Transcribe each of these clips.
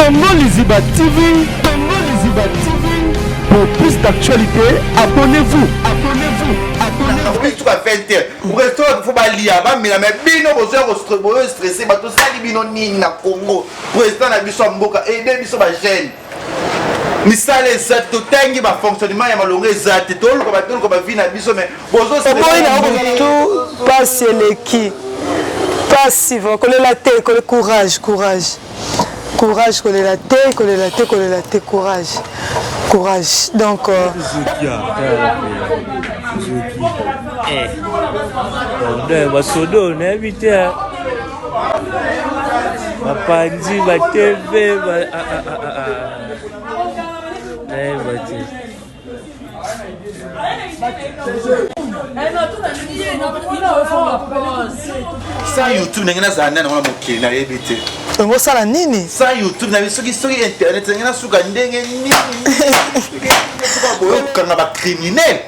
Congo Liziba TV, Congo Liziba TV. Pour plus d'actualités, abonnez-vous, abonnez-vous, abonnez-vous. Suka 20 heures restaurant fo balia bamela me bino bozoya bozo stresse bato osali bino nini na congo président na biso ya mboka aide biso bajeune misala eza te totangi bafonctionnement ya malongo eza te toluka toluka bavie na biso mais oboyi na yo pasi eleki pasi kolela te courage courage courage kolela te kolela te kolela te courage courage donc euh... eh. basodo nayebi te eh. bapanzi ba tv ba ah, ah, ah, ah, ah. nayeba te Sans YouTube ndenge nazala nani wana mokili nayebi te. Yango osala nini? Sans YouTube nayebi soki soki internet ndenge nasuka ndenge nini boye kokanga ba criminel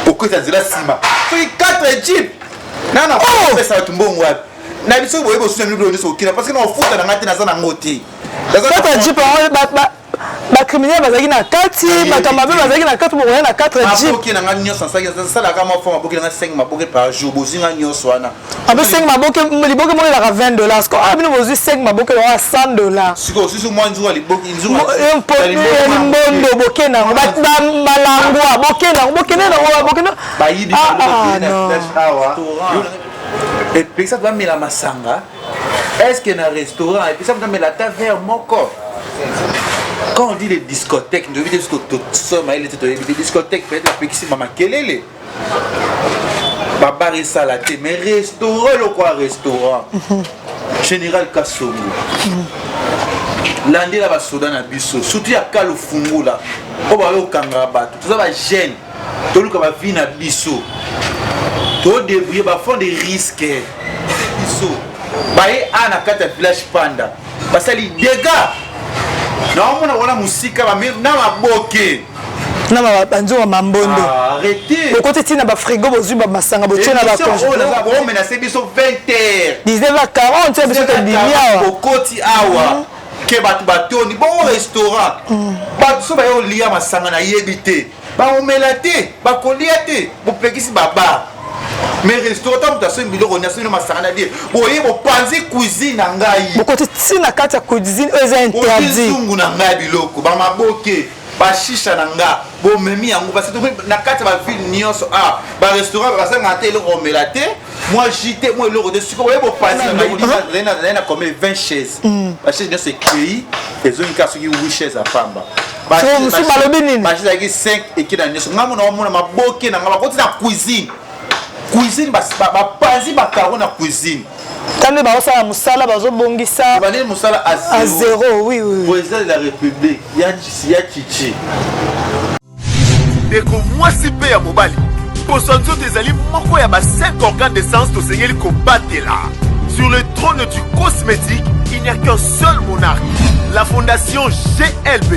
okota nzela nsima soki 4 jeep nana opesa bato mbongo wapi na biso boye bosusu na bino nyonso okila parce que na ofuta na ngai te naza nango te 4 jeep yango bacriminel bazalaki na kati bato ya mabe bazalaki na kati bokoya na 4 jeep na ngai nyonso nasalaka mwa fo maboke na ngai 5 maboke par jour bozwi ngai nyonso wana ape 5 maboke liboke moko elaka 20 dollars ko awa bino bozwi 5 maboke lokola 100 dollars sikoyo osusu mwa nzuwa liboke limbondo boke nango balangwa boke nango bokende nango bokende bayibi awa epekisa bamela masanga Est-ce que na restaurant et puis ça me la ta verre moko quand on dit les discothèques ndoyebi te soki tosoma ele te toyebi te discothèque peut-être bapekisi bamakelele babar esala te mais restaurant eloko ya restaurant général kasongo landela basoda na biso surtout ya kalo fungula oyo bayokangaka bato toza bagene toluka ba vie na biso to débrouiller ba fonds de risque biso baye a na kati ya village panda basali dégâts naomona wana mosika na maboke na banzonga mambondo ah, bokoti ntina bafrigo bozwi bamasanga botie na bakomenase biso 20 heures 19 40 biso tobimi awa okoti awa mhm. ke bato batondi bongo restaurant mm. bato so baye olia masanga nayebi te bakomela te bakolia te bopekisi babar mais restaurant ntango moto asombi biloko nyonso bino masanga na die boye bopanzi cuisine na ngai bokoti ti na kati ya cuisine oyo eza interdit zungu na ngai biloko bamaboke bashisha na nga bomemi yango parce na kati ya baville nyonso a ah, barestaurant basangaka te eloko komela te mwa jus te mwa eloko te sikoyo boye bopanzi nazali na combien 20 chaise mm. bachaise nyonso ekei ezongi kaka soki 8 chaise ya pamba mosusu balobi nini bachaise ezalaki 5 eke na nyonso ngai mona omona maboke na ngai bakoti na cuisine cuisine bapanzi bakaro na cuisine ntango baosala mosala bazobongisa bandeli mosala a zéro oui, oui. Président de la république ya chichi ndeko mwasi mpe ya mobali poso ya nzoto ezali moko ya ba 5 organes de sens tosengeli kobatela sur le trône du cosmétique il n'y a qu'un seul monarque la fondation glb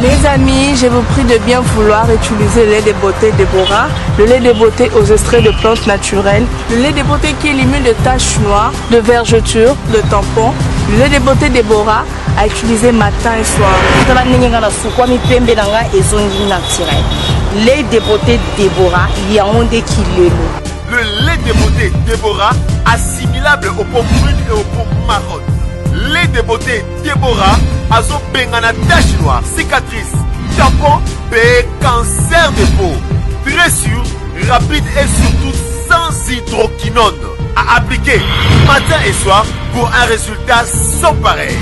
Les amis, je vous prie de bien vouloir utiliser le lait de beauté Deborah, le lait de beauté aux extraits de plantes naturelles, le lait de beauté qui élimine de taches noires, de vergetures, de tampons, le lait de beauté Deborah à utiliser matin et soir. Tala ndenge nga nasukwami pembe na nga ezongi naturel. Lait de beauté Deborah yango nde kilelo. Le lait de beauté Deborah assimilable aux peaux brunes et aux peaux marronnes. Lait de beauté Deborah azobengana tache noire, cicatrice, tampon pe cancer de peau. Très sûr, rapide et surtout sans hydroquinone. À appliquer matin et soir pour un résultat sans pareil.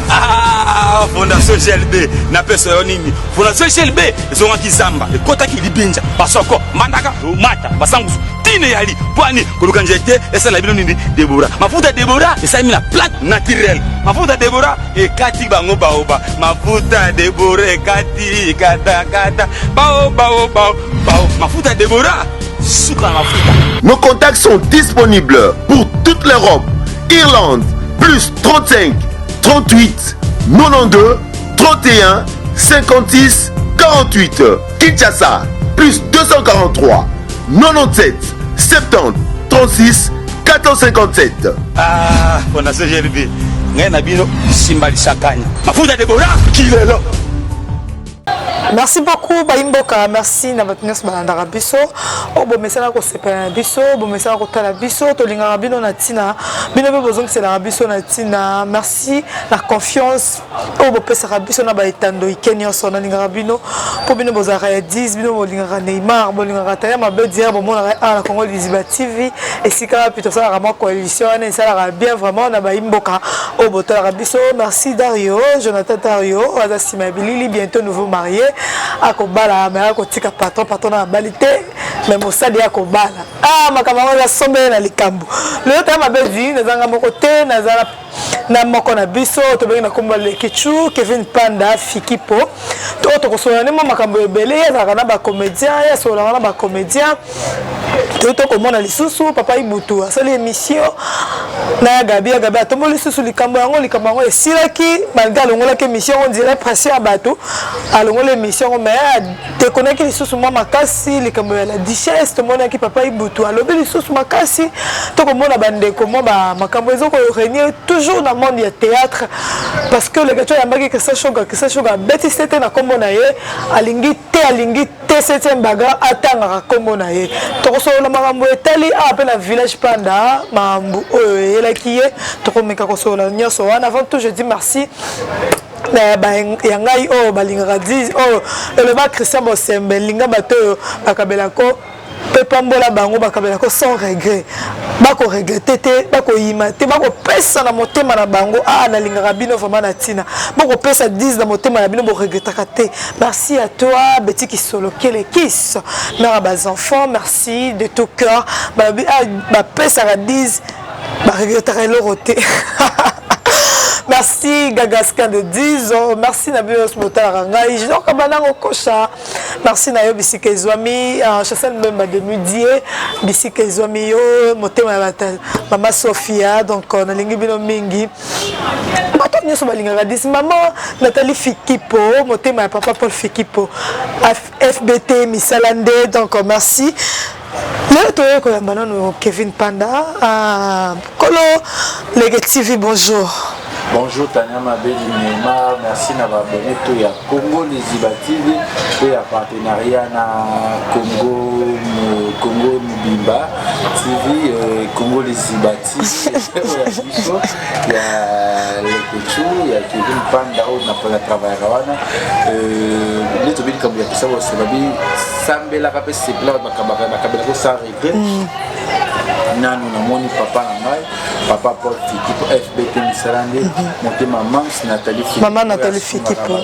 Ah, fondation GLB napesa yo nini fondation GLB ezongaki zamba ekotaki libinja basoko mbandaka mata basangusu ntina eyali mpo ani koluka nzete esala bino nini debora mafuta debora esalemi na plante naturelle mafuta debora ekati bango baoba mafuta debora ekati katakata bao bao bao bao mafuta debora suka na mafuta Nos contacts sont disponibles pour toute l'Europe, Irlande, plus 35 38 92 31 56 48. Kinshasa, plus 243 97 70 36 457. Ah, fondation GLB. Ngai na bino simba lisakanya. Mafuta Debora kilelo. Merci beaucoup bayimboka, merci na bato nyonso balandaka biso oyo bomesana kosepela na biso, bomesana kotala biso, tolingaka bino na ntina, bino mpe bozongiselaka biso na ntina. Merci na confiance oyo bopesaka biso na baetando ike nyonso. Nalingaka bino mpo bino bozalaka ya 10, bino bolingaka Neymar, bolingaka Taya Mabe Dier, bomonaka awa na Congo Liziba TV, esika wapi tosalaka mwa coalition wana esalaka bien vraiment na bayimboka oyo botalaka biso. Merci Dario, Jonathan Dario oyo aza nsima ya bilili, bientôt nouveau marié, akobala mais akotika patron, patron na abali te mais mosali akobala. Ah, makambo yango eza sombele na likambo. Lelo Taya Mabe Di, nazanga moko te, naza na moko na biso tobengi na nkombo ya Lekichu Kevin Panda Fikipo. To tokosolola nde mwa makambo ebele, ye azalaka na bacomédien, ye asololaka na bacomédien. Toyi tokomona lisusu papa Ibutu asali émission na ya Gabi, ya Gabi atomboli lisusu likambo yango, likambo yango esilaki malgré alongolaki émission yango, on dirait pression ya bato alongoli émission yango, mais adekonaki lisusu mwa makasi likambo ya la duchesse. Tomonaki papa Ibutu alobi lisusu makasi. Tokomona bandeko mwa ba makambo ezo ko régner toujours na monde ya théâtre, parce que le gato ayambaki Christian Shoga, Christian Shoga abeti sete na kombo na ye, alingi te, alingi te septième bagarre atangaka kombo na ye. Tokosolola makambo etali awa mpe na village Panda, makambo oyo eyelaki ye, tokomeka kosolola nyonso wana. Avant tout je dis merci ya ngai oyo balingaka 10 oyo eloba Christian Bosembe, linga bato oyo bakabelako mpe pambola bango, bakabelako sans regret, bakoregrete te, bakoyima te, bakopesa na motema na bango. Ah, nalingaka bino vraiment na ntina, bokopesa 10 na motema na bino, boregretaka te. Merci à toi Betty Kisolo Kelekis, mère à bas enfants, merci de tout cœur. Balobi ah, bapesaka 10 baregretaka eloko te. Merci Gagaskin de 10 ans, merci na bino nyonso botalaka ngai, Junior Kabanango Kosha, merci na yo bisika ezwami, Chancel Mbemba de Mudie, bisika ezwami yo motema ya bata mama Sophia. Donc nalingi bino mingi, bato nyonso balingaka 10. Mama Nathalie Fikipo, motema ya papa Paul Fikipo, FBT misala nde. Donc merci. Lelo toyei koyamba nano Kevin Panda, Kolo Lege TV, bonjour. Bonjour Tania Mabedi Neymar, merci na ba abonné tout ya Congo Liziba TV et ya partenariat na Congo Congo Mubimba TV, Congo Liziba TV ya biso ya Lekechu ya Kevin Panda oyo na pona travaillera wana. Nde tobi likambo ya kisa boseba bi sambelaka mpe sepelaka bakabelaka sans regret. Nanu namoni papa na ngai papa Paul Fikipo FBT misala nde motema mams Nathalie Fikipo, Mama Nathalie Fikipo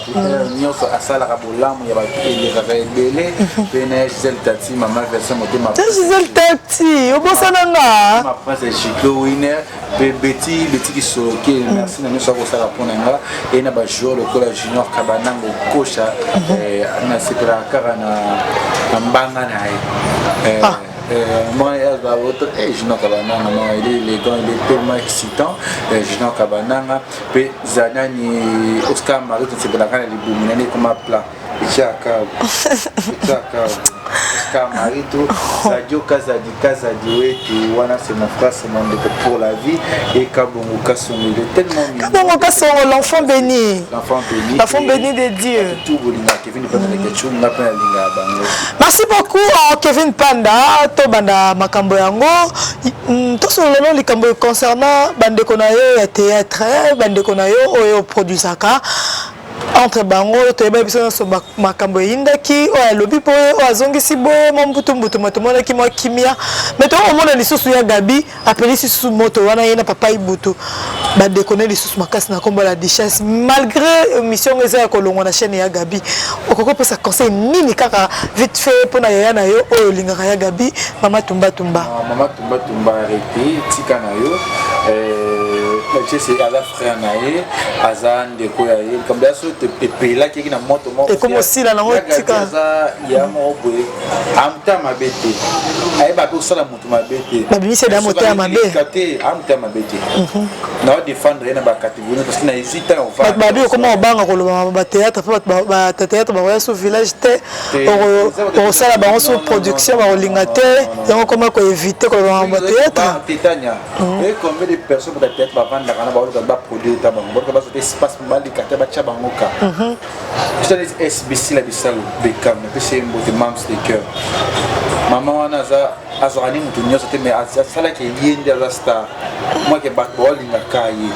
nyonso asalaka bolamu ya bato elekaka ebele. Mpe na Gisèle Tati, mama version motema Gisèle Tati, obosana nga ma prince Chiclo Winner mpe Betty Betty Kisoloke, merci na nyonso akosala mpona nga e na bajoueur lokola Junior Kabanango Kosha, nasepelaka kaka na mbanga na ye. Moi, Junior Kabananga, non, il est élégant, il est tellement excitant. Junior Kabananga, puis Zanani, Oscar Marie, c'est la grande libumu, nani comme un plat. Etiaka, etiaka, Oscar Marito, Sadio Kazadi, Kazadi Wetu, wana c'est mon frère, c'est mon ndeko pour la vie. Et Kabongo Kasongo, il est tellement mignon. Kabongo Kasongo, l'enfant béni. L'enfant béni. L'enfant béni de Dieu. Tout bolinga Kevin Panda Lekechu, nga pe nalinga bango. Merci beaucoup Kevin Panda, to banda makambo yango. Tosolola likambo concernant bandeko na yo ya théâtre, bandeko na yo oyo produisaka. Entre bango toyebaki biso nyonso makambo eyindaki, oyo alobi boye, oyo azongisi boye, mwa mbutu mbutu, ma tomonaki mwa kimia. Mais tokomona lisusu ya Gabi apelisi lisusu moto wana, ye na papa Ibutu badekone lisusu makasi na kombo la duchesse, malgré mission ngo eza ya kolongwa na chaîne ya Gabi. Okoki kopesa conseil nini kaka vite fait mpona yaya na yo oyo olingaka ya Gabi, mama Tumba Tumba? Mama Tumba Tumba, arrête, tika na yo. Jesse aza frère na ye, aza ndeko ya ye. Likambo ya so epelaki eki na moto moko. Ekoma osila nango, tika. Aza ya moko boye, amutema mabe te, ayeba mpe kosala moto mabe te. Babimisi eda motema mabe. Te, amutema mabe te. Na défendre ye na bacatégorie parce que na 18 ans. Bato babi okoma obanga koloba bathéâtre mpo bato théâtre bakoya so village te, okosala bango so production bakolinga te, yango okoma koéviter koloba makambo ya théâtre. Tania, et combien de personnes pour théâtre bavanda? bavandaka na baoluka baproduire ta bango, baluka bazwa te espace, baleka te, batya bango ka eza neti SBC la bisalo Bekam. Napesi ye mbote, mams de cœur. Mama wana aza, azwaka ni moto nyonso te, mais asalaki ye nde aza star mwake, bato baolingaka ye.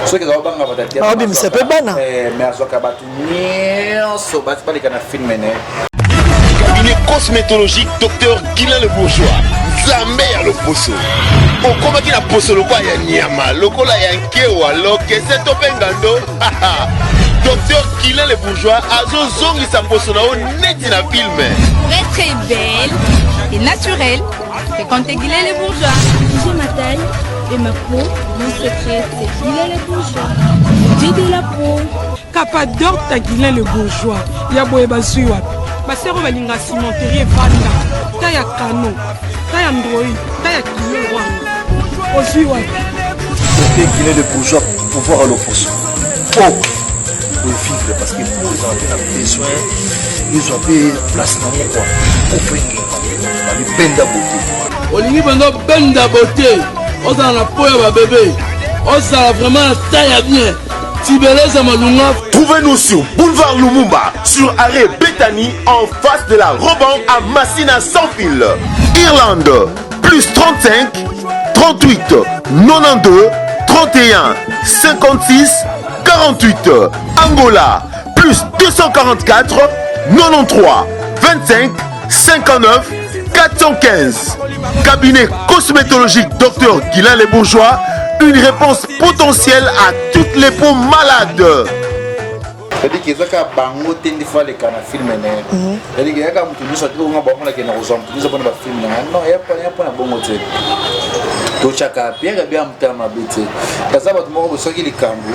Soki aza obanga bato te, Aobimisa mpe bana. Mais azwaka bato nyonso baleka na film ne. Cabinet cosmétologique Docteur Guilain Le Bourgeois, Nzambe ya loposo. Okomaki na poso lokola ya nyama, lokola ya nkewa, lokese to mpe ngando. Docteur Guilain Le Bourgeois azozongisa poso na yo neti na film. Pour être belle et naturelle, fréquentez Guilain les Bourgeois. J'ai ma taille et ma peau. Mon secret, c'est Guilain les Bourgeois. J'ai de la peau. Capador ta Guilain le Bourgeois ya boye, bazwi wapi? Basero balinga cimenterie evanda ta ya kano, ta ya android, ta ya kilo wana, ozwi wapi? Docteur Guilain le Bourgeois, pouvoir à l'opposition. Oh, vivre parce que pour ezala mpe na besoin ezwa mpe place nango kua ofengi babibenda bote. Olingi mpenza obenda bote, ozala na po ya babebe, ozala vraiment na taille ya bien, tibeleza malunga. Trouvez-nous sur Boulevard Lumumba, sur arrêt Bethany, en face de la Roban à Massina sans fil. Irlande, plus 35 38 92 31 56 48. Angola, plus 244 93 25 59 415. Cabinet cosmétologique Dr Guilain Les Bourgeois, une réponse potentielle à toutes les peaux malades. C'est-à-dire que eza kaka bango te nde faut aleka na film na ye. C'est-à-dire que eyaka moto nyonso ati onga bango nakende kozwa moto nyonso mpona bafilm na ngai. Non, eya mpona bongo te. Totyaka bien bien motema mabe te. Aza bato moko soki likambo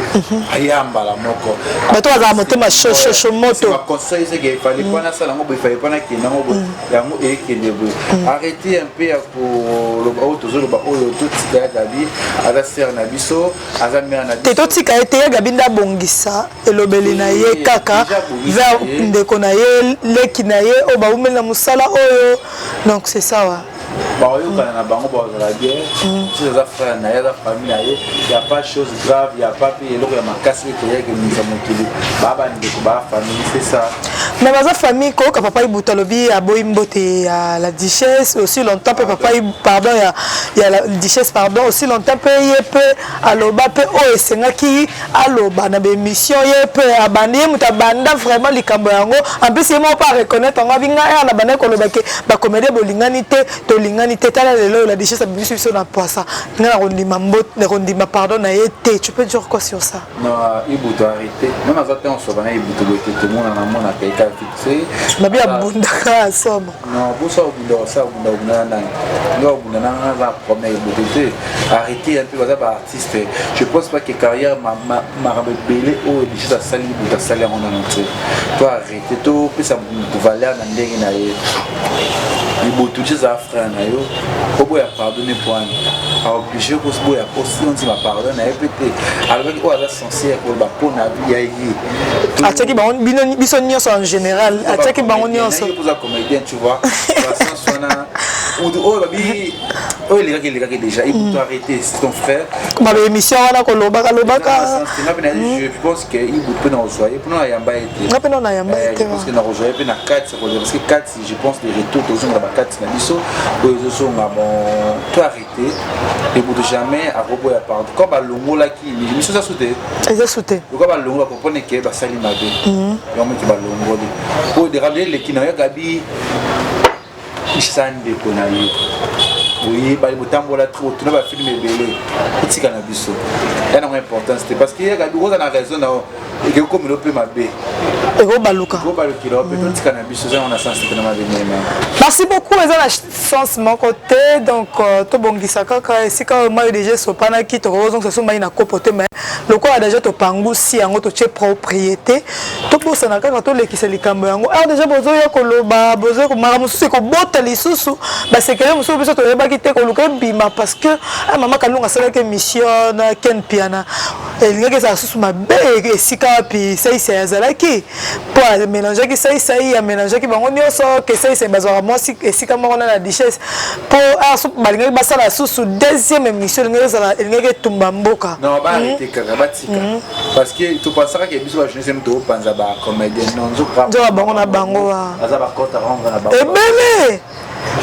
aya mbala moko. Bato bazala motema shoshoso moto. Baconseil ezeke efale mpo nasala yango boye, efale mpo nakende yango boye, yango ekende boye. Arrêter un peu ya koloba oyo tozoloba oyo. Totika ya Gabi, aza sere na biso, aza mare na te. Totika ye te. Ya Gabi nde abongisa elobeli na ye kaka vers ndeko na ye, leki na ye oyo baumeli na mosala oyo. Donc c'est ça wa. Bakoyokana na bango, bazala bien. Soki aza frère na ye, aza famille na ye, ya pas chose grave, ya pas mpe eloko ya makasi oyo ekoyaki komisa mokili. Baa bandeko, baa famille, c'est ça. Mais baza famille. Koyoka papa Ibutu alobi aboyi mbote ya la Duchesse aussi longtemps mpe papa, pardon, ya la Duchesse, pardon, aussi longtemps mpe ye mpe aloba mpe oyo esengaki aloba na baémission. Ye mpe abandi, ye moto abanda vraiment likambo yango. En plus ye moko mpe areconnaître yango, abi ngai na bandaki koloba ke bacomédien bolingani te, tolingani te. Tala lelo oyo la Duchesse abimisi biso na poisa. Ngai nakondima mbote, nakondima pardon na ye te. Tu peux dire quoi sur ça? Non, Ibutu, arrêté. Non, naza te osoba na Ibutu boye te. Tomona namonaka eka fixe. Babi abundaka asoma. Non, boso obunda, osa obunda, obunda na nani? Nga obunda na nga aza problème ya Ibutu te. Arrêté un peu. Baza baartiste. Je pense pas que carrière, makambo ebele oyo Duchesse asali, Ibutu asali yango nano te. To arrêté, topesa motu valeur na ndenge na ye. Ibutu, Duchesse aza frère na yo, oboya pardonne poani aoblige koboya ondima pardon na ye mpe te. Alobaki oyo aza sincère koloba mpona ya ye. Atiaki bango bino biso nyonso en général, atiaki bango nyonso. Oza comédien, tu vois, sens wana motu oyo babi oyo elekaki, elekaki déjà. Ibutu, arrêté, c'est ton frère. Ba émission wana kolobaka lobaka. Je pense que Ibutu mpe na kozwa ye mpona nayamba ye te. Nga mpe na nayamba ye te. Je pense que na kozwa ye mpe na kati ya koleka, parce que kati, je pense de retour tozonga bakati na biso oyo ezozonga. Bon, to arrêté. Ibutu jamais akoboya pardon. Quand balongolaki miso eza su te. Eza su te. Lokola balongola, comprendre ke basali mabe, yango moki balongoli oyo derable eleki na yo. Gabi isa ndeko na yo, oyebali botambola trop, tuna bafilm ebele. Otika na biso ya nango importance te, parce que ye Gabi oza na raison na yo, ekokomela mpe mabe. Ekobaluka. Ekobalukela mpe. Totika na biso, eza yango na sens te na mabe mema. Merci beaucoup. Eza na sens moko te. Donc tobongisa kaka esika oyo mai déjà esopanaki. Tokozongisa so mai na kopo te, mais lokola déjà topangusi yango, totie propriété, tobosana kaka, tolekisa likambo yango. Awa déjà bozoya koloba, bozoya makambo mosusu ekobota lisusu basekele mosusu biso toyebaki te koluka ebima, parce que mama Kalunga asalaki émission na Ken Piana, elingaki ezala susu mabe esika. esika wapi Saisai azalaki mpo amelangeaki Saisai, amelangeaki bango nyonso ke Saisai bazwaka mwasi esika moko na la duchesse mpo ah, balingaki basala susu deuxième émission elingaki ezala elingaki etumba mboka. Non, ba arrêter hmm. kaka batika hmm. parce que topasaka ke biso ba journaliste moto opanza ba comédien non nzoka nzoka bango na bango baza ba compte à rendre na bango ebele.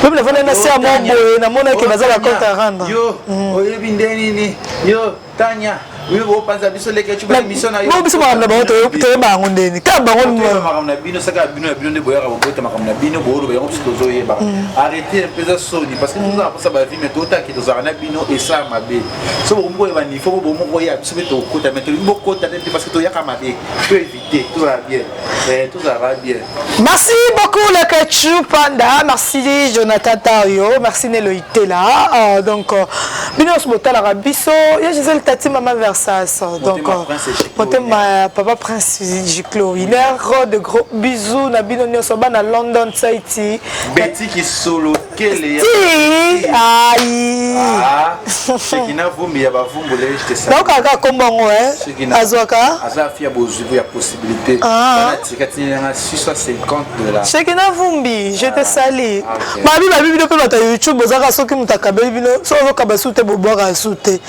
Meme nafandaki na se ya mwa boye namonaki baza ba compte à rendre. Yo hmm. oyebi nde nini yo Tanya oyo bopanza biso leke cuba émission na yo. Bo biso makambo na bango toyeba yango ndeni kaka bango makambo na bino saka bino na bino nde boyaka bobota makambo na bino booloba yango biso tozoyeba. Mm. Arrêtez un peu za soni parce que toza na posa ba vie mais totaki tozalaka na bino esala mabe. So bokomi koyeba niveau bo bomo koya biso mpe tokota mais tolingi bokota te parce que toyaka mabe. To éviter tozala bien. Eh, tozalaka bien. Merci beaucoup le Ketchou Panda, merci Jonathan Tario, merci Nelo Itela. Euh, donc euh, bino nyonso botalaka biso ya Gisèle Tati Mama Versas. Donc euh, motema papa Prince Giclo Winner, de gros bisous na bino nyonso bana London Saiti. Betty Kisolo Kele. Ti aïe. Ah, Shekina Vumbi ya bavumbu le je te salue. Donc kaka kombo yango eh. Azwaka. Aza fille ya bozwi ya possibilité. Ah. Bana tika tinela nga 650 dollars. Shekina Vumbi, je te salue. Ah, okay. Babi babi bino pe bato ya YouTube bozaka soki moto akabeli bino soki ozokaba su te bobwaka su te.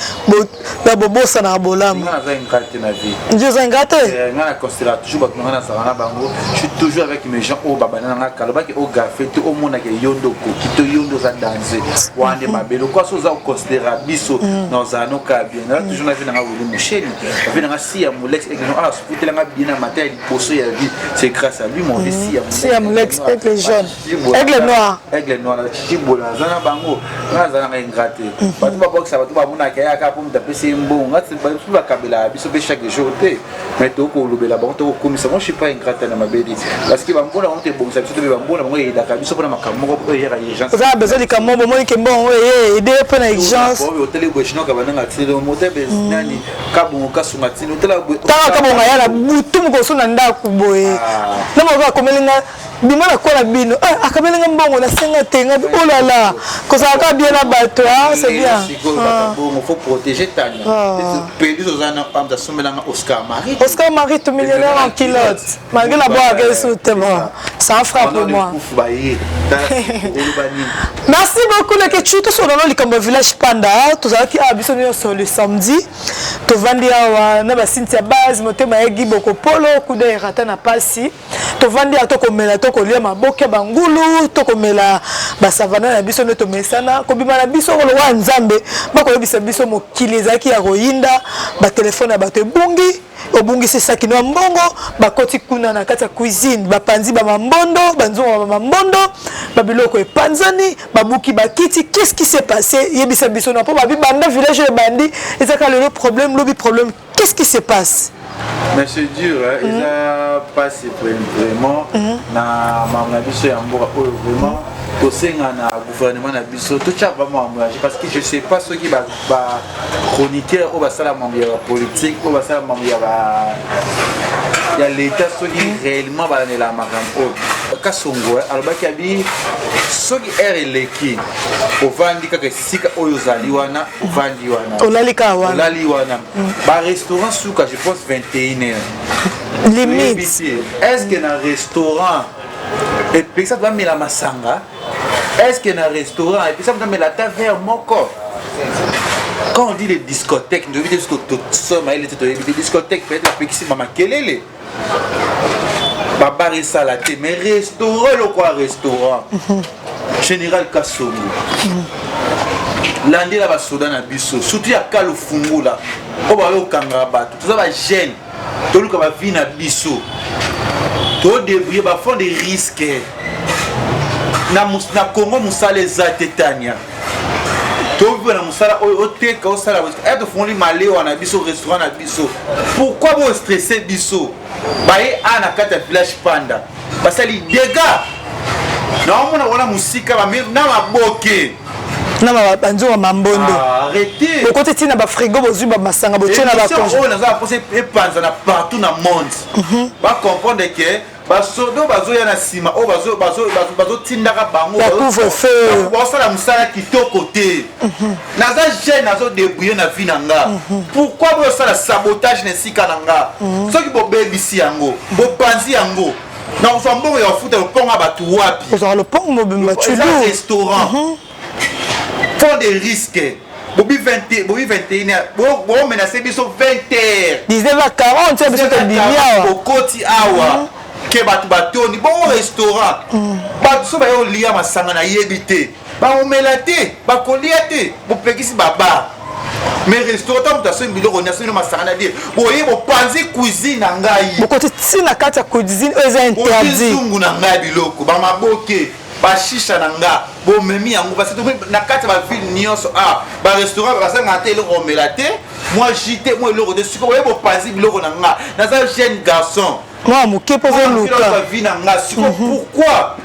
Na bobosanaka bolamu. Nga naza ingrat te na vie. Ndio oza ingrat te? Eh, nga na considère toujours bato nga nazala na bango. Je suis toujours avec mes gens oyo babanda na nga kala baki ogafe te omonaka yo nde okoki to yo nde oza danger. Wana nde mabe lokola so oza koconsidera biso mm. na ozala noka bien. Naza toujours na vie na nga Willy Musheni. Na vie na nga Sia Mulex et que ah sukutela nga bien na matin ya liboso ya vie. C'est grâce à lui mon vie Sia Mulex. Sia Mulex aigle jaune. Aigle noir. Aigle noir na Chibola naza na bango. Nga naza na nga ingrat te. Mhm. Bato babwakisa bato bamonaka ye kaka mpo moto apesi ye mbongo. Nga biso bakabelaka biso mpe chaque jour te. Mais tokolobela bango tokokumisa. Moi je suis pas ingrat na mabeli. Parce que bambona bango tebongisa biso te mpe bambona bango eyedaka biso mpona makambo moko oyo eyaka urgence. Oza na besoin likambo moko bomoni ke mbongo eye ede mpo na urgence. Otali boye chinois kabananga tino motebe nani kabongo kasunga tino otala boye. Tala kabongo aya na butu mokoso na ndako boye. Ah. Na moko akomeli nga bima na kola bino eh, akabeli nga mbongo nasenga te nga olala oh kozala kaka bien na bato ah, c'est bien sikoyo bato bongo faut protéger tania ah. pelise oza na pamza asombela nga Oscar Marie Oscar Marie tout millionnaire en culotte malgré la boire que te bon c'est un frère pour moi merci beaucoup leke chu tosololo likambo ya village panda tozalaki awa biso nyonso le samedi tovandi awa na basinti ya base motema ya gibokopolo kuda erata na pasi tovandi awa tokomela tokolia maboke ya bangulu tokomela basavana na biso nde tomesana kobima na biso lokola nzambe bakoyebisa biso mokili ezalaki ya koyinda batelefone ya bato ebungi obungisi sakino ya mbongo bakoti kuna na kati ya cuisine bapanzi bamambondo banzongo bamambondo babiloko epanzani babuki bakiti qu'est-ce qui s'est passé yebisa biso na mpo babi banda village oyo ebandi ezaka lelo problème lobi problème Qu'est-ce qui se passe Mais c'est dur, hein. Mm -hmm. eza pasi vraiment mm -hmm. na makambo na biso ya mboka oyo vraiment tosenga na gouvernement na biso totya vraiment amoyage parce que je sais pas soki ba chroniqueur oyo basala mambo ya bapolitique oyo basala mambo ya ba ya l'état soki mm -hmm. réellement balandela makambo oyo kasongo alobaki abi soki heure eleki ovandi kaka esika oyo ozali wana ovandi wana olali kaka wana olali wana mm. ba restaurant suka je pense 21 heures limite est ce que na restaurant epekisa bamela masanga est ce que na restaurant epekisa bamela ata verre moko quand on dit les discothèques toyebi te soki tosoma ele te toyebi te discothèque peut-être bapekisi bamakelele babar esala te mais restaurant eloko ya restaurant général kasongo landela basoda na biso surtout ya kalo fungula oyo bayokangaka bato toza bajeune toluka bavie na biso todebrouille bafond de risque na, na congo mosala eza te tania toviva na mosala oyo oteka osala aya tofungoli malewa na biso restaurant na biso pourquoi bo stresse biso baye a na kati ya village panda basali dégâts naomona wana mosika na maboke na banzonga mambondo ah, okoti ntina bafrigo bozwi bamasanga botie na baoyo naza na mposa epanzana partout na monde mhm. bacomprendre ke. Basodo bazoya na nsima oyo bazotindaka bango basala mosala kitoko te. Naza jeune, nazodébrouille na vie na nga. Pourquoi bozosala sabotage na esika na nga? Soki bobebisi yango, bopanzi yango, nakozwa mbongo ya kofuta lopongo ya bato wapi? Ozwaka lopongo mobimba. Eza restaurant, fond de risque. Bobi 20, bobi 21, bomenace biso 20 heures. 19h40 biso tobimi awa. Okoti awa ke bato batondi bongo restaurant, bato so baye olia masanga, nayebi te, bakomela te, bakolia te. Bopekisi babar, mais restaurant, ta moto asombi biloko, asombi masanga na die, boye bopanzi cuisine na ngai. Bokoti ntina kati ya cuisine oyo eza interdit. Zungu na ngai, biloko bamaboke, bashisha na nga, bomemi yango. Parce que na kati ya baville nyonso a barestaurant bazangaka te eloko komela te, mwa jus te, mwa eloko te. Sikoyo boye bopanzi biloko na nga. Naza jeune garçon. Mwa moke mpo ozoluka vie na nga. Sikoyo pourquoi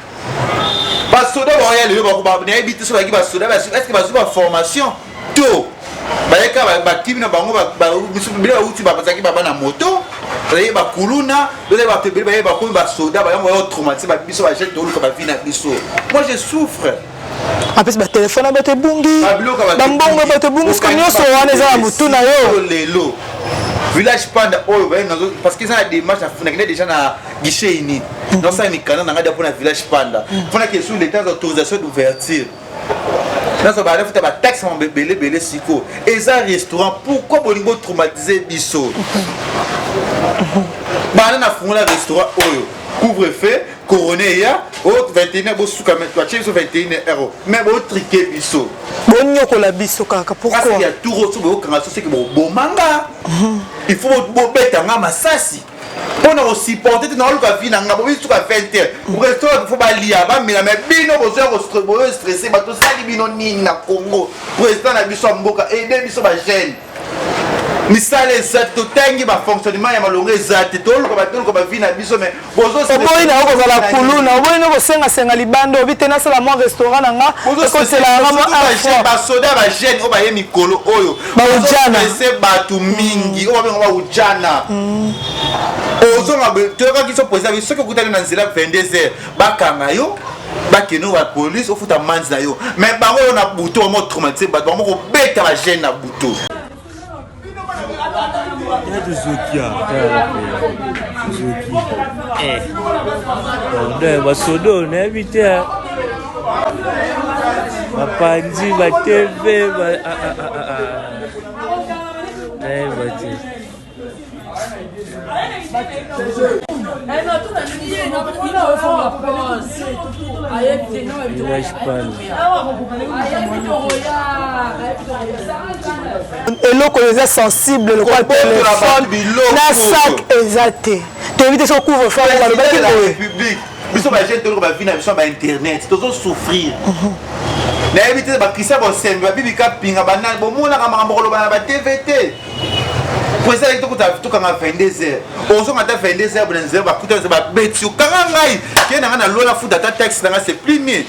basoda baoya lelo? Nayebi te so bayaki basoda, est-ce bazwi baformation to bayeka bakimi na bango? Bile bauti, bazalaki baba na moto, bazalaki bakuluna, bazali bato ebele, baye bakomi basoda, bayango bayo traumatise biso bajeune. Toluka bavie na biso. Moi, je souffre. Apesi batelefone ya bato ebungi, bambongo ya bato ebungi. Siko nyonso wana eza na motu na yo. Lelo village Panda oyo baye, parce que eza na démarche, nakende déjà na guichet unique, nasala mikanda na ngai dia mpona village Panda, mpona ke sous l'état autorisation d'ouverture, nazwa balefuta bataxe ma ebele ebele. Sikoyo eza restaurant, pourquoi bolingi botraumatise biso? Bana nafungola restaurant oyo, couvre feu, corona eya o 21, bosuka batie biso 21 heure, mais botrike biso. Bonyokola biso kaka, pourquoi? Ya tour so boyokanga so seke bobomanga, il faut bobetanga masasi mpona kosupporte te. Naoluka vie na nga, bobisuka 20 heures, restaurant, faut balia, bamela, mais bino bozoya boyo stresse bato. Osali bino nini na Congo? Président na biso ya mboka, aide biso bajeune. Misala eza te, totangi, bafonctionnement ya malongo eza te. Toluka bavie na biso, mais oboyi na yo kozala kuluna, oboyi no kosengasenga libanda, obi te nasala mwa restaurant na nga, ekoselaka mwa. Basoda, bajeune oyo baye mikolo oyo baujana ese bato mingi oyo babenga baujana. Ozonga, toyokaki so président, soki okutani na nzela 22 heures, bakanga yo, bakende oyo bapolice, ofuta manzi na yo. Mais bango oyo na butu bamo traumatise bato, bango kobeta bajeune na butu. Tozokia tozoki basodo, nayebi te, bapanzi batv, nayeba te. Village Panda. Eloko oyo eza sensible lokola telefone na sac eza te. Toyebi te so couvre feu balobaki boye. République, biso bajeune toluka bavie na biso ya bainternet, tozosouffrir. Nayebi te, bakrisia bosembe, babibika pinga, banani bomonaka makambo koloba na batv te. Po ezalaki tokuta tokanga 22 heures, ozonga ata 22 heures bona nzela, bakuta babeti yo, kanga ngai, ke na ngai na lola, futa ata taxe na ngai, c'est plus mieux.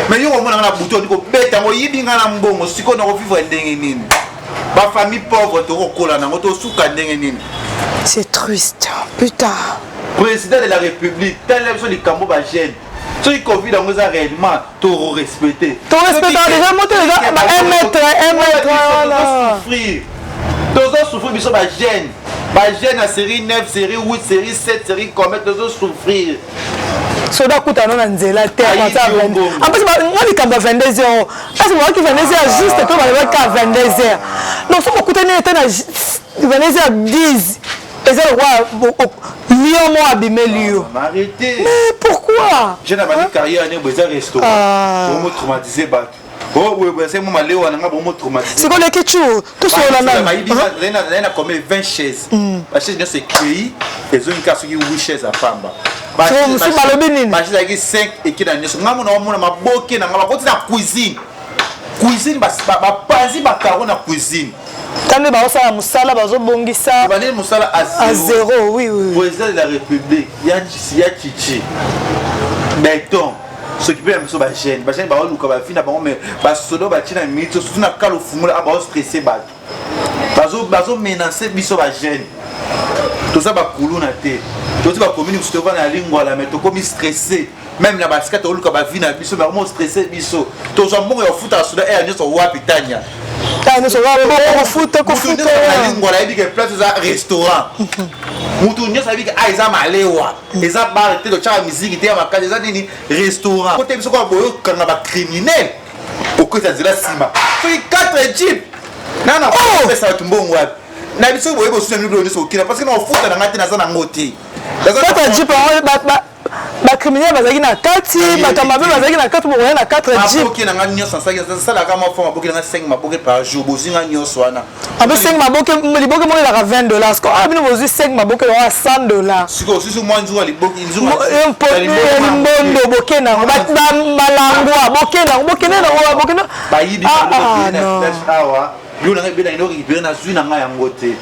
Mais yo komona nga na butu, ondi kobeta yango, oyibi ngai na mbongo. Sikoyo nakovivre ndenge nini? Bafamille pauvre, tokokola nango, tosuka ndenge nini? C'est triste, putain. Président de la République, talela biso likambo bajeune. Soki Covid yango eza réellement, torespecte. Torespectaka déjà moto eza ba 1 mètre, 1 mètre wana. Souffrir, tozosouffrir biso bajeune, bajeune ya série 9, série 8, série 7, série combien, tozosouffrir. Soda akutana na nzela te. Ampasi nga likambo ya 22 heures, asi bazalaki 22 heures juste to balobaki ka 22 heures. Donc so bokutani ete na 22 heures 10, eza lokwa lion mo abimeli yo. Mais pourquoi? Jeune abandi carrière ne boza restaurant, bomo traumatiser bato. Oh, boye boye, mo malewa na nga, bomo traumatiser. Sikoyo leki cu tosolola. Nani na combien? 20 chaise, bachaise nyonso ekei, ezongi kaka soki 8 chaise apamba. Mosusu balobi nini? Bachaise ezalaki 5, eke na nyonso. Nga mona omona maboke na nga, bakoti na cuisine, cuisine bapanzi bakaro na cuisine. Tande bazosala mosala, bazobongisa. Bandeli mosala. À zéro, oui. Président de la République ya Chichi Beton, soki mpe na biso bajeune, bajeune baoluka bavi na bango, mais basodo batie na minute, surtout na kala ofungola, baostresse bato, bazomenace biso bajeune. Toza bakuluna te, tozi bacommune mosusu, tovanda na Lingwala, mais tokomi stressé. Même na basika toluka bavie na biso, mais omo stressé biso. Tozwa mbongo ya kofuta soda eya nyonso wapi, Tania? Kofuta, kofuta. Na Lingwala ayebi ke place eza restaurant. Mutu nyonso ayebi ke a eza malewa, eza bar te, totyaka miziki te ya makasi, eza nini, restaurant. Kote biso kaka boye, okanga bacriminel, okota nzela nsima soki 4 jeep nana opesa bato mbongo wapi na biso boye? Bosusu na bino nyonso okina, parce que na ofuta na ngai te, naza nango te. 4 jeep yango, bacriminel bazalaki na kati, bato ya mabe bazalaki na kati, bokoya na 4 jeep. Maboke na ngai nyonso nasalaka mwa fo maboke na ngai, 5 maboke par jour, bozwi ngai nyonso wana. Abe 5 maboke, liboke moko ezalaka 20 dollars. Ko ah, bino bozwi 5 maboke lokola 100 dollars. Sikoyo osusu mwa nzuka liboke. Limbondo, boke nango, balangwa, boke nango, bokende nango, bokende. Bayibi awa biloko na ngai ebelaki, ndo récupéré, nazwi na ngai yango te.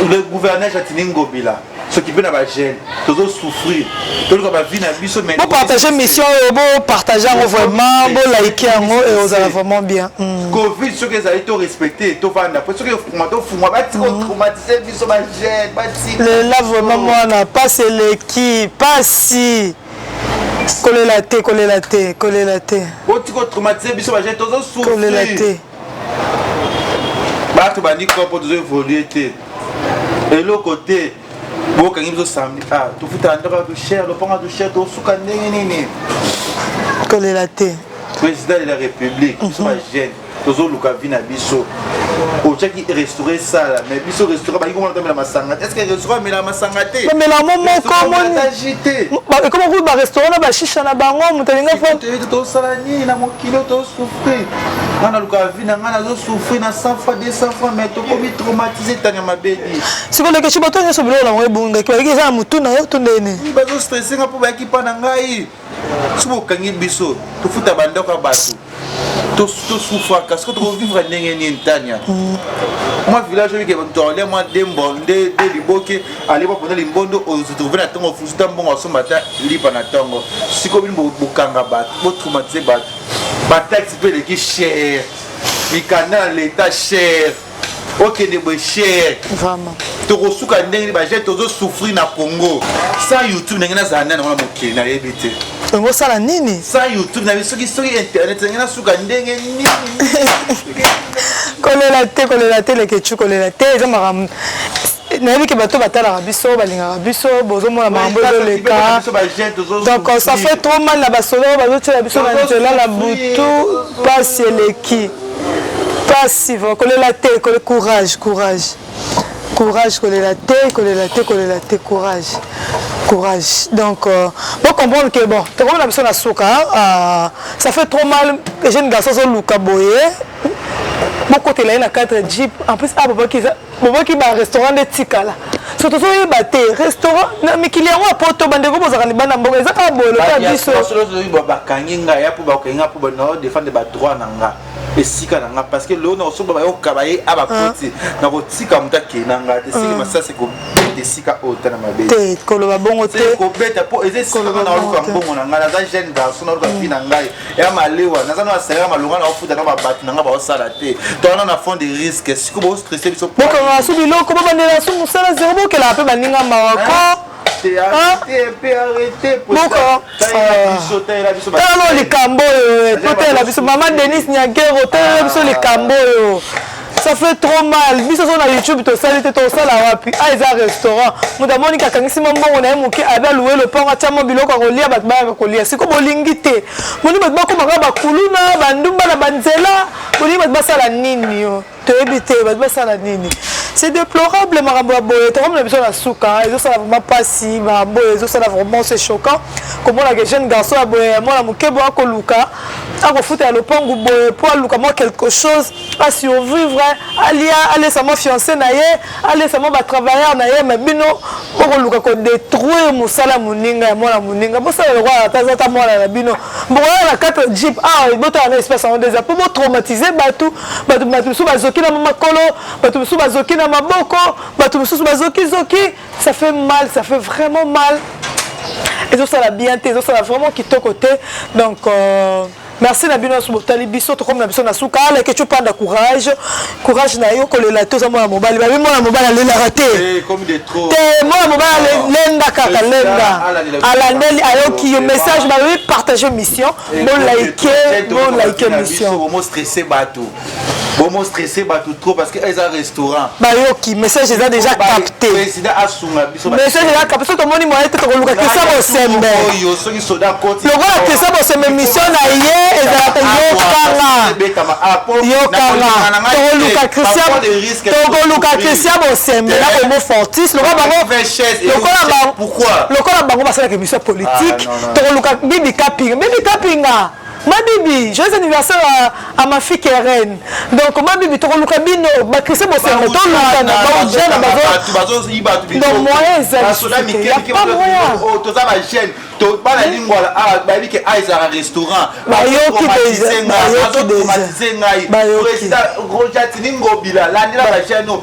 Le gouverneur Gentiny Ngobila soki mpe na bajeune tozosouffrir, toluka bavie na biso. Bopartage mission oyo, bopartage yango vraiment, bolike yango, ozala vraiment bien. Covid soki ezali, to respecte, tovanda po soki efungwa, tofungwa, batika otraumatise biso bajeune, batika. Lela vraiment mwana, pasi eleki, pasi. Kolela te, kolela te, kolela te. Botika otraumatise biso bajeune, Kolela tozosouffrir. te. Bato bandi kopo, tozoévolue te, eloko te. Bokangi biso samedi, ah, tofutaka ndako ya cher, lopango ya cher, tosuka ndenge nini? Kolela te. Président de la République, biso bajeune tozoluka vie na biso. Otiaki restaurant esala, mais biso restaurant baki komona tomela masanga te. Est ce que restaurant amelaka masanga te? Bamela mo moko. Moni te. Ekoma kutu barestaurant na bashisha na bango, moto alinga fo. Tosala nini na mokili oyo? Tozosouffrir. Ngai naluka vie na ngai, nazosouffrir na 100 fois, 200 fois, mais tokomi traumatisé, Tanya Mabedi. Sikoyo lekeci, bato nyonso biloko na bango ebungaki, bayaki eza na motu na yo to ndeni? Bazostresse nga mpo bayaki mpa na ngai. So bokangi biso, tofuta bandako ya bato, tosufraka. Soki tokovivre ndenge nini, Tania? Mwa village oyike, bato alia mwa dembo nde de liboke, alie mwa mpona limbondo, oretrouve na ntongo ofusuta mbongo, asomba ata lipa na ntongo. Sikoyo bino bokanga bato, botraumatise bato. Bataxe mpe eleki cher, mikanda ya leta cher, okende boye cher. Vraiment. Tokosuka ndenge nini? Bajeune tozosouffrir na Congo. Sans YouTube, ndenge nazala nani wana mokili, nayebi te. Yango osala nini? Sans YouTube nayebi soki internet, ndenge nasuka ndenge nini? Kolela te, kolela te, Lekecu, kolela te. Eza makambo nayebi ke bato batalaka biso, balingaka biso, bozomona makambo ezoleka. Donc ça fait trop mal na basolo oyo bazotiela biso na nzela na butu. Pasi eleki, pasi. Kolela te, courage, courage, courage. Kolela te, kolela te, kolela te, courage, courage. Donc bocomprendre que bon, tokomona biso na suka. Ça fait trop mal, jeune garçon azoluka boye, bokotela ye na 4 jeep. En plus ah, boboki, boboki barestaurant nde tikala. So tozoyeba te restaurant na mikili yango ya poto. Bandeko, bozalaka libanda mboka, eza kaka boye lokola biso. Bakangi ngai ya mpo bakangi ngai mpo naodefendre badroit na nga, esika na nga, parce que lelo na kosomba, bayoka baye a bakoti na kotika moto akei na nga te. Siki masasi ekobeta esika oyo ta na mabe. Te, koloba bongo te. Kobeta mpo eza esika nga naoluka mbongo na ngai. Naza jeune garçon, naoluka vie na ngai ya malewa, naza na basalaire malonga, na ofuta na babato na ngai baosala te. Towana na fond de risque, sikoyo bostresse biso. Bokangaka su biloko, bobandela su mosala zero, bokelaka mpe baninga mawako. Tala likambo oyo, totalela biso mama Denis Nyakero, talela biso likambo oyo, ça fait trop mal. Biso so na YouTube tosali te, tosala wapi? A eza restaurant, moto amoniki akangisi mwa mbongo na ye moke, abe aluwe lopango, atya mwa biloko ya kolia, bato bayaka kolia. Siko bolingi te, bolingi bato bakomaka bakuluna, bandumba na banzela. Bolingi bato basala nini? Yo toyebi te bato basala nini. C'est déplorable, makambo ya boye. Tokomi na biso na suka. Ezosala vraiment mpasi makambo oyo ezosala. Vraiment, c'est choquant komona ke jeune garçon ya boye, mwana moke boye, akoluka akofuta ya lopangu boye mpo aluka mwa quelque chose, asurvivre, alia, alesa mwa fiancé na ye, alesa mwa batravailleur na ye. Mais bino bokoluka kodétruire mosala moninga ya mwana moninga. Bosala lokola ata aza ta mwana na bino. Bokoya na 4 jeep awa, botala na espace yango déjà mpo botraumatize bato. Bato mosusu bazoki na makolo, bato mosusu bazoki na maboko, bato mosusu bazokizoki. Ça fait mal, ça fait vraiment mal. Ezosala bien te, ezosala vraiment kitoko te. Donc euh... Merci na bino nyonso botali biso, tokomi na biso na suka. Aleke Chupanda, courage, courage na yo, kolela te, oza mwana mobali. Babi mwana mobali alelaka te. Eh, comme de trop. Te mwana mobali lenda kaka lenda. Alandeli ayoki yo message, babi partager mission, Eh, bo liker, bo liker mission. Bomo stressé bato. Bomo stressé bato trop parce que eza restaurant. Bayoki message eza déjà capté. Président asunga biso. Message eza capté, soki tomoni moyen te tokoluka Christian Bosembe. Oyo soki soda koti. Lokola Christian Bosembe mission na ye ezalaka yokanga. Yokanga. Tokoluka Christian tokoluka Christian Bosembe na Homo Fortis lokola bango lokola bango lokola bango basalaka émission politique tokoluka Bibi Kapinga. Bibi Kapinga. Ma Bibi, joyeux anniversaire à, à ma fille Keren. Donc ma Bibi, tokoluka bino, ba Christian Bosembe, toluka na ba ujana bazo Donc moyen ezali. Ya pas moyen. Oh, toza ba jeune, to bana lingwala ah bayebi ke ah ezalaka restaurant. Bayoki déjà, bayoki déjà. ngai. Président Rojatini Ngobila, landela ba jeune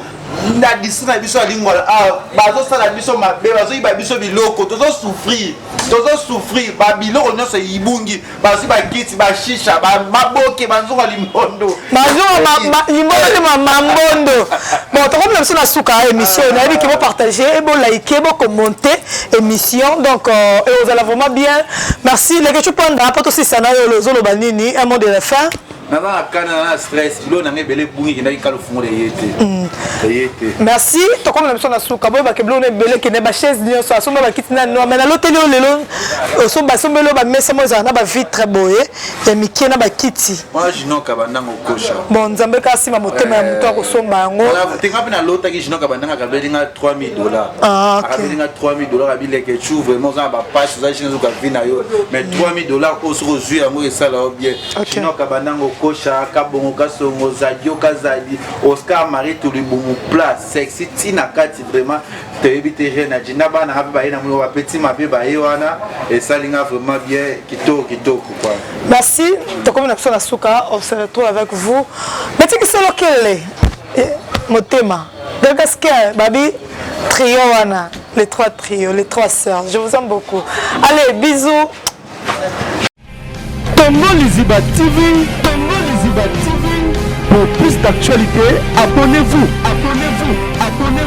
na district na biso ya lingwala ah bazosala biso mabe, bazoyiba biso biloko, tozo souffrir. Tozo souffrir ba biloko nyonso ibungi, bazwi bakiti, bashisha, maboke, banzonga limbondo. Banzonga limbondo te mambondo. Bon, tokomi na biso na suka ya émission, nayebi ke bo partager, bo liker, bo commenter émission. Donc euh, et ozala vraiment bien. Merci Leke Chupanda, po tosisa na yo ozoloba nini, un mot de la fin. Naza na kana na stress, biloko na ngai ebele ebungi, ekendaki kalo fungola eye te. Eye te. Merci, tokomi na biso na suka. Boyeba ke biloko na ebele ekende ba chaise nyonso, asomba ba kiti na noir, mais naloteli yo lelo osomba asombeli yo ba mesa moko ezala na ba vitre boye ya mike na ba kiti. Wana Junior Kabandanga okosha. Bon, Nzambe kaka nsima motema ya moto akosomba yango. Te nga mpe nalotaki Junior Kabandanga akabeli nga 3000 dollars. Ah, ok. Akabeli nga 3000 dollars abi leke chou vraiment oza na ba pasi oza chine ozoka vie na yo mais 3000 dollars oyo soki ozwi yango esala yo bien. Chino Kabanango Kosha, Kabongo Kasongo, Zadio Kazadi, Oscar Marie Tulibumu plat, sexy tina kati vraiment toyebi te rien na na bana nga mpe baye na moni bapeti mabe baye wana esali nga vraiment bien kitoko kitoko quoi. Merci, tokomi na biso na suka, on se retrouve avec vous. Betiki solo kele motema. Delgasker babi trio wana, les trois trios, les trois sœurs. Je vous aime beaucoup. Allez, bisous. Congo Liziba TV, Congo Liziba TV. Pour plus d'actualités, abonnez-vous.